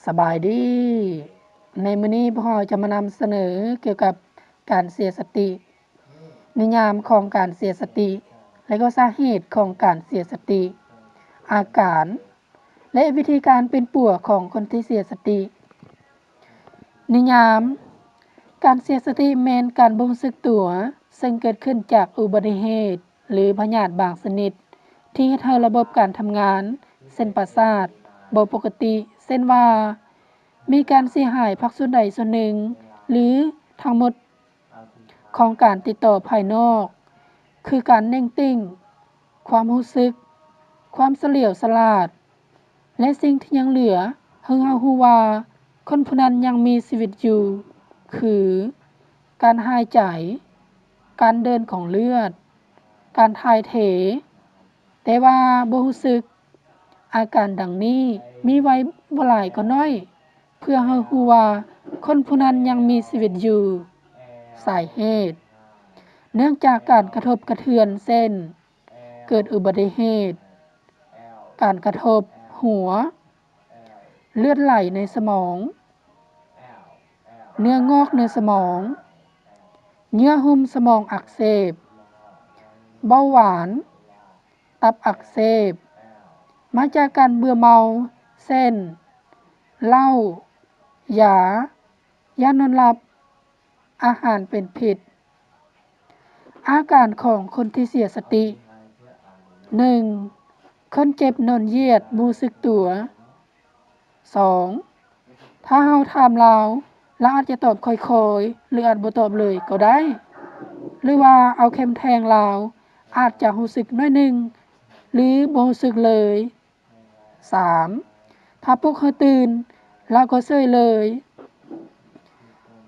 ສະບາຍດີ. ໃນມື້ນີ້ພວກເຮົາຈະມານຳສະເໜີກ່ຽວກັບການເສຍສະຕິ, ນິຍາມຂອງການເສຍສະຕິ ແລະ ກໍສາເຫດຂອງການເສຍສະຕິ, ອາການ ແລະ ວິທີການປິ່ນປົວຂອງຄົນທີ່ເສຍສະຕິ. ນິຍາມ, ການເສຍສະຕິແມ່ນການບໍ່ຮູ້ສຶກຕົວ ເຊິ່ງເກີດຂຶ້ນຈາກອຸບັດຕິເຫດ ຫຼື ພະຍາດບາງຊະນິດ ທີ່ເຮັດໃຫ້ລະບົບການທຳງານເສັ້ນປະສາດບໍ່ປົກກະຕິ, ເຊັ່ນວ່າ ມີການເສຍຫາຍພາກສ່ວນໃດສ່ວນໜຶ່ງ ຫຼື ທັງໝົດຂອງການຕິດຕໍ່ພາຍນອກ ຄືການເໜັງຕີງ, ຄວາມຮູ້ສຶກ, ຄວາມສະຫຼຽວສະຫຼາດ ແລະ ສິ່ງທີ່ຍັງເຫຼືອໃຫ້ເຮົາຮູ້ວ່າຄົນຜູ້ນັ້ນຍັງມີຊີວິດຢູ່ ຄື ການຫາຍໃຈ, ການເດີນຂອງເລືອດ, ການຖ່າຍເທ, ແຕ່ວ່າບໍ່ຮູ້ສຶກ. ອາການດັ່ງນີ້ມີໄວ້ບໍ່ຫຼາຍກໍໜ້ອຍ ເພື່ອໃຫ້ຮູ້ວ່າຄົນຜູ້ນັ້ນຍັງມີຊີວິດຢູ່. ສາເຫດ, ເນື່ອງຈາກການກະທົບກະເທືອນ ເຊັ່ນ ເກີດອຸບັດຕິເຫດ, ການກະທົບຫົວ, ເລືອດໄຫຼໃນສະໝອງ, ເນື້ອງອກໃນສະໝອງ, ເຍື່ອຫຸ້ມສະໝອງອັກເສບ, ເບົາຫວານ, ຕັບອັກເສບ, ມາຈາກການເບື່ອເມົາ ເຊັ່ນ ເຫຼົ້າ, ຢາ, ຢານອນຫຼັບ, ອາຫານເປັນພິດ. ອາການຂອງຄົນທີ່ເສຍສະຕິ. ໜຶ່ງ, ຄົນເຈັບນອນຢຽດບໍ່ຮູ້ສຶກຕົວ. ສອງ, ຖ້າເຮົາຖາມລາວ, ລາວອາດຈະຕອບຄ່ອຍໆ ຫຼື ອາດບໍ່ຕອບເລີຍກໍໄດ້ ຫຼືວ່າເອົາເຂັມແທງລາວ ອາດຈະຮູ້ສຶກໜ້ອຍໜຶ່ງ ຫຼື ບໍ່ຮູ້ສຶກເລີຍ. ສາມ, ຖ້າປຸກໃຫ້ຕື່ນ, ລາວກໍເສີຍເລີຍ.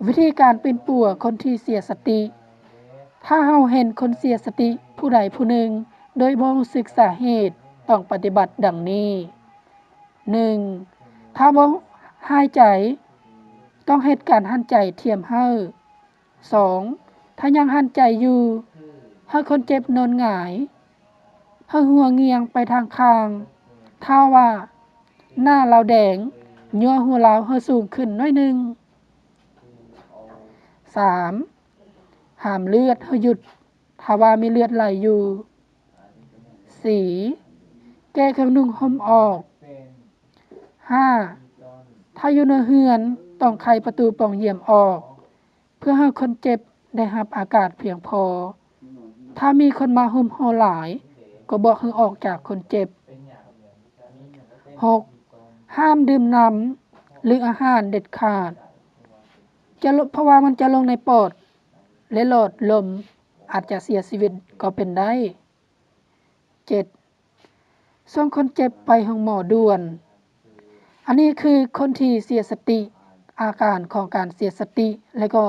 ວິທີການປິ່ນປົວຄົນທີ່ເສຍສະຕິ. ຖ້າເຮົາເຫັນຄົນເສຍສະຕິຜູ້ໃດຜູ້ໜຶ່ງໂດຍບໍ່ຮູ້ສຶກສາເຫດ, ຕ້ອງປະຕິບັດດັ່ງນີ້. ໜຶ່ງ, ຖ້າບໍ່ຫາຍໃຈ, ຕ້ອງເຮັດການຫັນໃຈທຽມໃຫ້. ສອງ, ຖ້າຍັງຫັນໃຈຢູ່, ໃຫ້ຄົນເຈັບນອນຫງາຍ, ໃຫ້ຫົວງຽງໄປທາງຂ້າງ. ຖ້າວ່າໜ້າລາວແດງ, ຍົວະຫົວລາວໃຫ້ສູງຂຶ້ນໜ້ອຍໜຶ່ງ. ສາມ, ຫ້າມເລືອດໃຫ້ຢຸດ, ຖ້າວ່າມີເລືອດໄຫຼຢູ່. ສີ່, ແກ້ເຄື່ອງນຸ່ງຫົ່ມອອກ. ຫ້າ, ຖ້າຢູ່ໃນເຮືອນ, ຕ້ອງໄຂປະຕູປ່ອງຢ້ຽມອອກ ເພື່ອໃຫ້ຄົນເຈັບໄດ້ຮັບອາກາດພຽງພໍ. ຖ້າມີຄົນມາຮຸມຫໍ່ຫຼາຍ, ກໍບອກໃຫ້ອອກຈາກຄົນເຈັບ. ຫົກ, ຫ້າມດື່ມນ້ຳ ຫຼື ອາຫານເດັດຂາດ, ຈະລົງ, ເພາະວ່າມັນຈະລົງໃນປອດ ແລະ ຫຼອດລົມ, ອາດຈະເສຍຊີວິດກໍເປັນໄດ້. ເຈັດ, ສົ່ງຄົນເຈັບໄປໂຮງໝໍດ່ວນ. ອັນນີ້ຄືຄົນທີ່ເສຍສະຕິ, ອາການຂອງການເສຍສະຕິ ແລະ ກໍ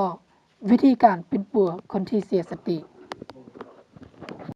ວິທີການປິ່ນປົວຄົນທີ່ເສຍສະຕິ.